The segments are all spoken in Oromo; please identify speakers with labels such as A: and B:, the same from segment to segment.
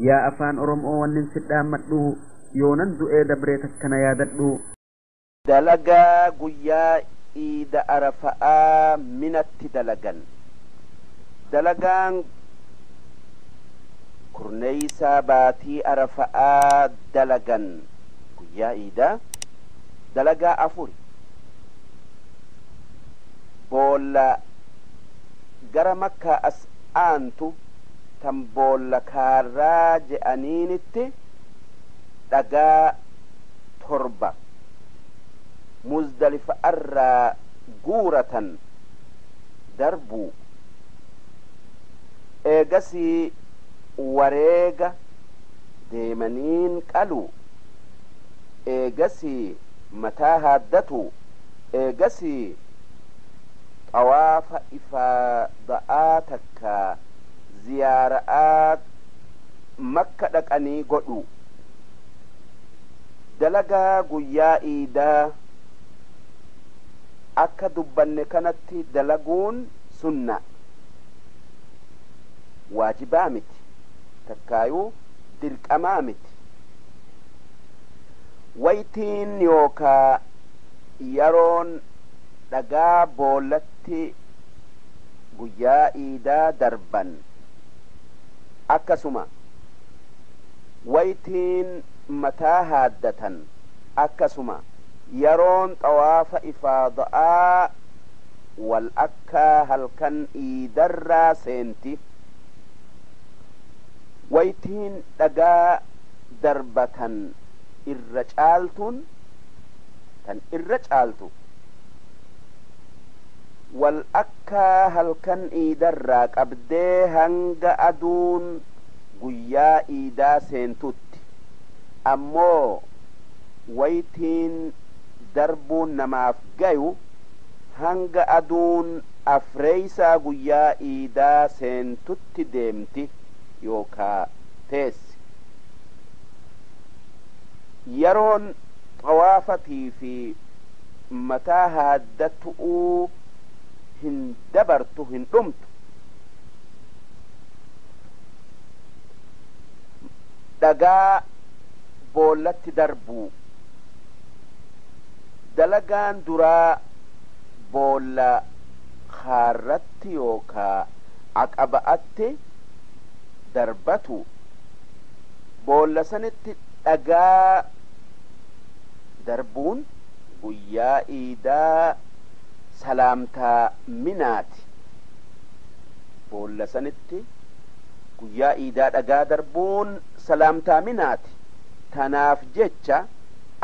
A: Yaa afaan Oromoo wannin sidhaammadhu yoonan du'ee dabree takkana yaadadhu.
B: Dalagaa guyyaa iida Arafa'aa Minatti dalagan. Dalagaan kurneeysaa baatii Arafa'aa dalagan guyyaa iidaa dalagaa afuri. Boolla gara Makkaa as aantu tan boolla kaarraa je'aniinitti dhagaa 7 Muzdalifa'arraa guuratan darbuu, eegasii wareega deemaniin qaluu, eegasii mataa haaddatuu, eegasii xawaafa ifaada'aa takkaa ziyaara'aa Makka dhaqanii godhuu. Dalagaa guyyaa iidaa akka dubbanne kanatti dalaguun sunna, waajibaa miti, takkaayuu dirqamaa miti. Waytiin yookaa yaroon dhagaa boollatti guyyaa iidaa darban akkasuma, waytiin mataa haaddatan akkasuma, yaroon xawaafa ifaada'aa wal akkaa halkan iidarraa seenti. Waytiin dhagaa darbatan irra caaltuun tan irra caaltu wal akkaa halkan iidarraa qabdee hanga aduun guyyaa iidaa seentutti. Ammoo waytiin darbuun namaaf gayu hanga aduun afreeysaa guyyaa iidaa seentutti deemti yookaa teessi. Yaroon xawaafatii fi mataa haaddatu'uu hin dabartu, hin dhumtu. Dhagaa boollatti darbuu. Dalagaan duraa boolla kaarratti yookaa aqaba'atti darbatu. Boolla sanitti dhagaa darbuun guyyaa iidaa salaamtaa Minaati. Boolla sanitti guyyaa iidaa dhagaa darbuun salaamtaa Minaati. Tanaaf jecha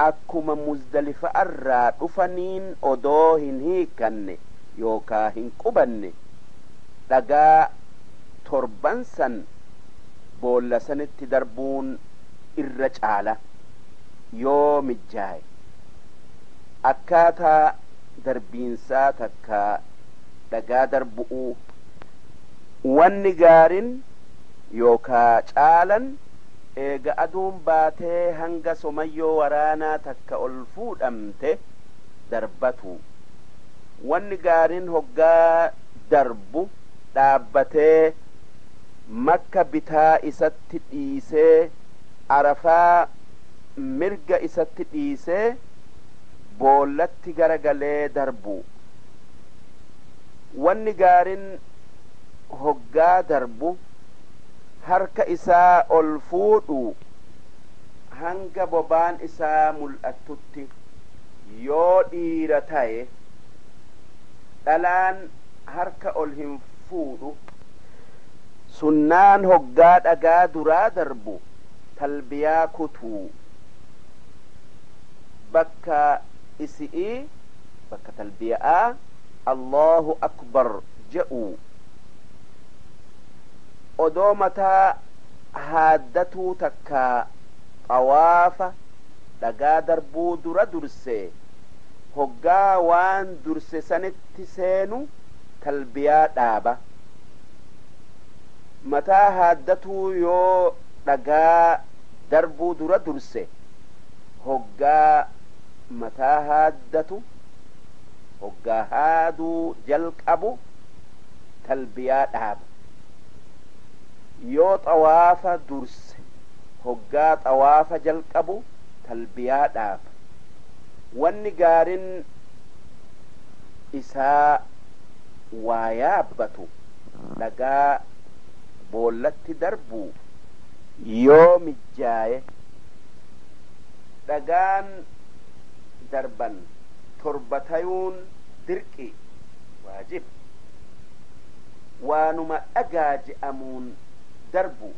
B: akkuma Muzdalifa'arraa dhufaniin odoo hin hiikkanne yookaa hin qubanne dhagaa torban san boolla sanitti darbuun irra caala yoo mijjaaye. Akkaataa darbiinsaa takkaa dhagaa darbu'uu wanni gaarin yookaa caalan eega aduun baatee hanga somayyoo waraanaa takka ol fuudhamte darbatu. Wanni gaarin hoggaa darbu dhaabbatee Makka bitaa isatti dhiisee Arafaa mirga isatti dhiisee boollatti gara galee darbuu. Wanni gaarin hoggaa darbu harka isaa ol fuudhuu hanga bobaan isaa mul'attutti yoo dhiira taye, dhalaan harka ol hin fuudhu. Sunnaan hoggaa dhagaa duraa darbu talbiyaa kutuu. Bakka isi'ii, bakka talbiya'aa, Allaahu akbar je'uu. Odoo mataa haaddatuu takkaa xawaafa dhagaa darbuu dura dursee hoggaa waan durse sanitti seenu talbiyaa dhaaba. Mataa haaddatuu yoo dhagaa darbuu dura durse hoggaa mataa haaddatu, hoggaa haaduu jalqabu talbiyaa dhaaba. Yoo xawaafa durse Hoggaa xawaafa jalqabu talbiyaa dhaafa. Wanni gaarin isaa waa yaabbatu dhagaa boollatti darbu yoo mijjaaye. Dhagaan darban 7 tayuun dirqi, waajib. Waanuma dhagaa je'amuun darbu,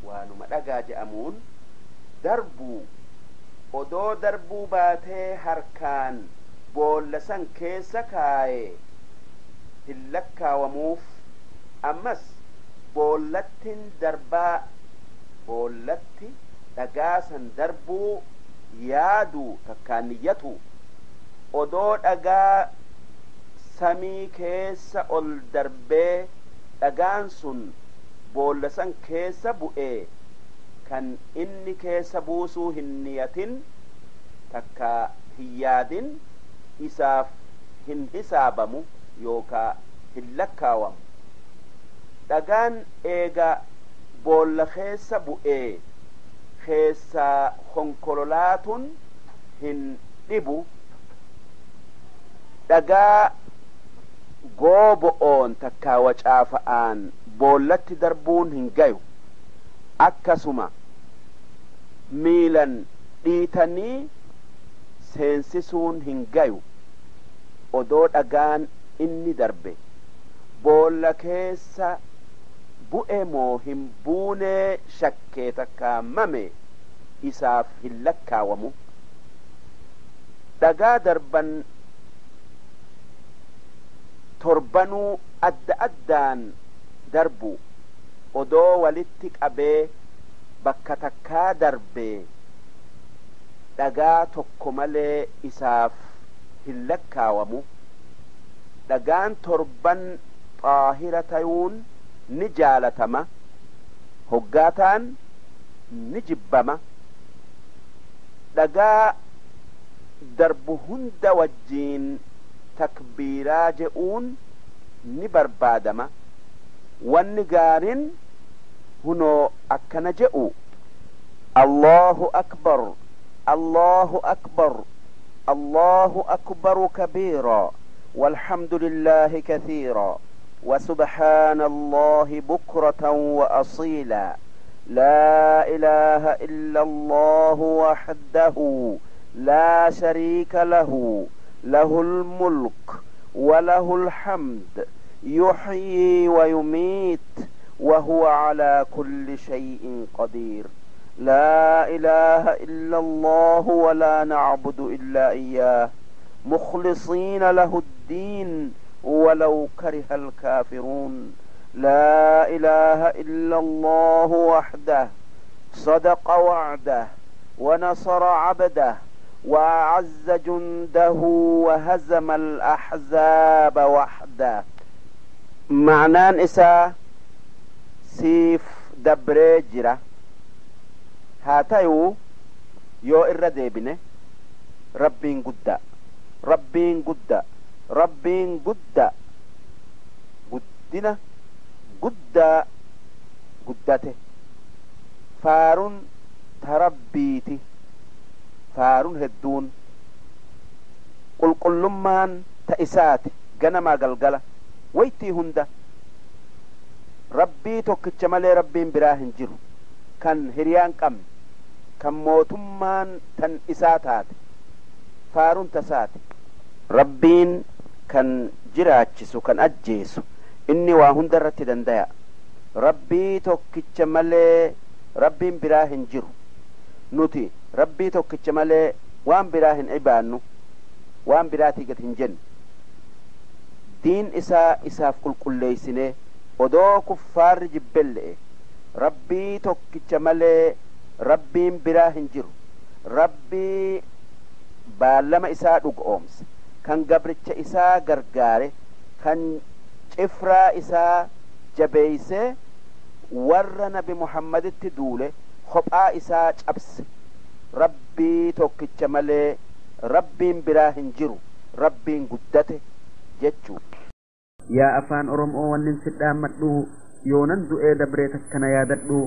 B: waanuma dhagaa je'amuun darbuu. Odoo darbuu baatee harkaan boolla san keessa kaaye hin lakkaawamuuf. Ammas boollattin darbaa, boollatti dhagaa san darbuu yaaduu takkaan niyyatu. Odoo dhagaa samii keessa ol darbee dhagaan sun boolla san keessa bu'ee, kan inni keessa buusuu hin niyatin takka hin yaadin isaaf hin hisaabamu yookaa hin lakkaawamu. Dhagaan eega boolla keessa bu'ee keessaa honkololaatun hin dhibu. Dhagaa goobo'oon takkaa wacaafa'aan boollatti darbuun hin gayu. Akkasuma miilan dhiitanii seensisuun hin gayu. Odoo dhagaan inni darbe boolla keessa bu'e moo hin buunee shakkee takkaa mame isaaf hin lakkaawamu. Dhagaa darban 7nuu adda addaan darbu. Odoo walitti qabee bakka takkaa darbee dhagaa tokko malee isaaf hin lakkaawamu. Dhagaan 7 xaahira tayuun ni jaalatama, hoggaataan ni jibbama. Dhagaa darbu hunda wajjiin takbiiraa je'uun ni barbaadama. Wanni gaarin hunoo akkana je'u: Allahu akbar, Allahu akbar, Allahu akbaru kabiira, walhamdulillahi kathiira, وسبحان الله بكرة وأصيلا، لا إله إلا الله وحده لا شريك له، له الملك وله الحمد، يحيي ويميت وهو على كل شيء قدير. لا إله إلا الله ولا نعبد إلا إياه، مخلصين له الدين ولو كره الكافرون. لا إله إلا الله وحده صدق وعده ونصر عبده وأعز جنده وهزم الأحزاب وحده. معنان إسا سيف دبريجرة هاتايو يو إرديبنه. ربين قد، ربين قد، ربين قد قدنا قد قدته. فارون تربيتي فارون هدون قل قلمان تأساتي جنما قلقلة ويتي هندا. ربي توكتشمالي ربين براهن جرو كان هريان كم كان موتمان تن إساتات فارون تساتي. ربين كان جراچسو كان أجيسو إني واهن درتي دندايا. ربي توكتشمالي ربين براهن جرو نوتي ربي توكتشمالي وان براهن عبانو وان براتي قد هنجن. دين إسا إساف كل كليسنه odoo kuffaarri jibbelle'e rabbii tokkicha malee rabbiin biraa hin jiru. Rabbii baallama isaa dhugoomse, kan gabricha isaa gargaare, kan cifraa isaa jabeeyse, warra nabi Muhammaditti duule kophaa isaa cabse. Rabbii tokkicha malee rabbiin biraa hin jiru, rabbiin guddate jechuu.
A: Yaa afaan Oromoo wannin sidhaammadhu, yoonan du'ee dabree takkana yaadadhu.